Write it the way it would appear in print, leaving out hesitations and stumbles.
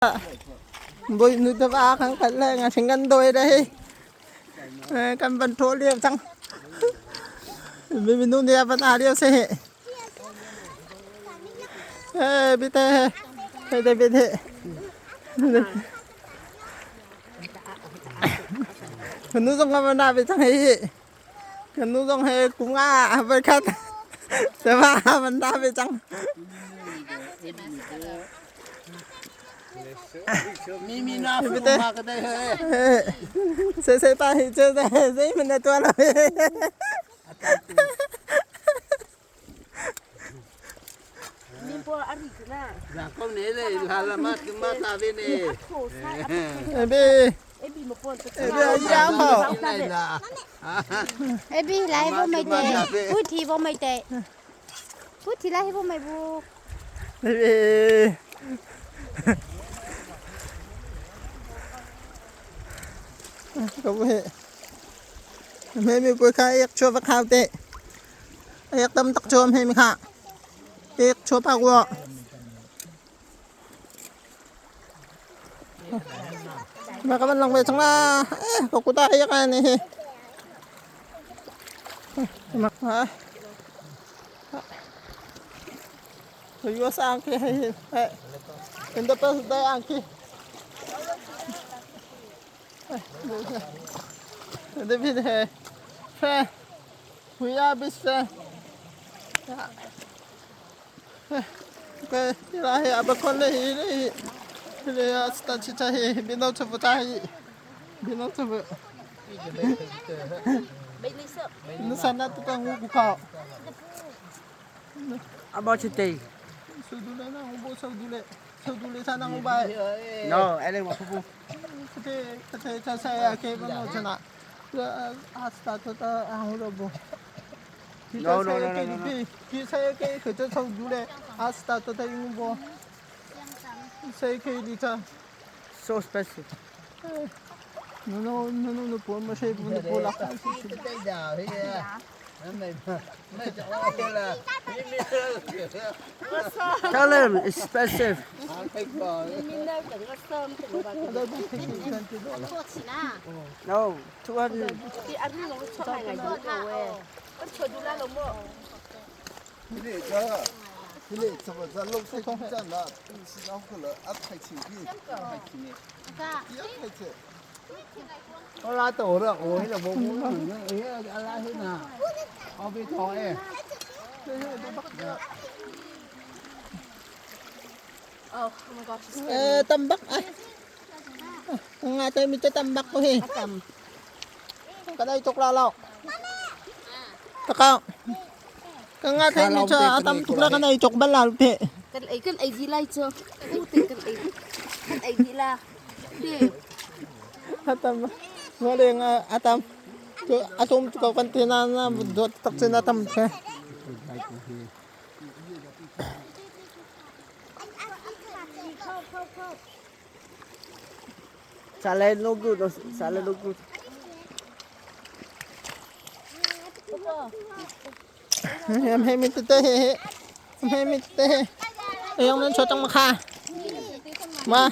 Bawi nu te va kan kal le nga sing kan doi đây. Kan van tho liao cang. Mi mi nu nia van a liao se he. Eh bi te he de bi te. Kan nu zong van a bi cang hi. Kan nu zong he kum nga voi khat. Te va van na bi cang. Se se pa hi che de zei man na tua lo. Bi bi ya mo. Ebi lai bo mai te. Pu thi bo mai te. Pu thi lai bo mai bu. Bi. Ko he. Me mi pui kha ek chua va khao te. Ek tam tak chom he mi kha. Ek chua pa wo. Mà các bạn lòng về trong là có cô ta hay cái này. Mặc hả? Rồi sang kia hay hay. Kita pas dah angki. David he. Fe. We are best friend. Okay, ila he aba kon le hi le hi. Le asta chi cha hi bino chu bu cha hi. Bino chu bu. Nu san na tu ta ngu ku khao. About today. Su du le na ngu bo su du le. Su du le sa na ngu bai. No, ele wa pupu. Kate kate cha sa ya ke ba no cha na. Asta tu ta ngu ro bo. No, no, no, no, no, no. Ki sa ke ke cha su du le asta tu ta ngu bo. Sa ke li cha. So expensive. No no no no no po ma she bu no po la. Tell him it's expensive. No, 200. Eh tambak ay. Kung nga tayo mito tambak ko he. Kaday tok lalaw. Takaw. Kang nga tayo mito atam tuk la kanay tok balal pe. Kan ấy kan ấy gì lai chưa? U thì kan ấy kan ấy gì la. Thì Atam. Wala nga atam. To atom ko kan tinana dot tak sinatam pe. Salad no good. Salad no good. Em hay mito te he. Em hay mito te he. Ayong nan chotang maka. Ma.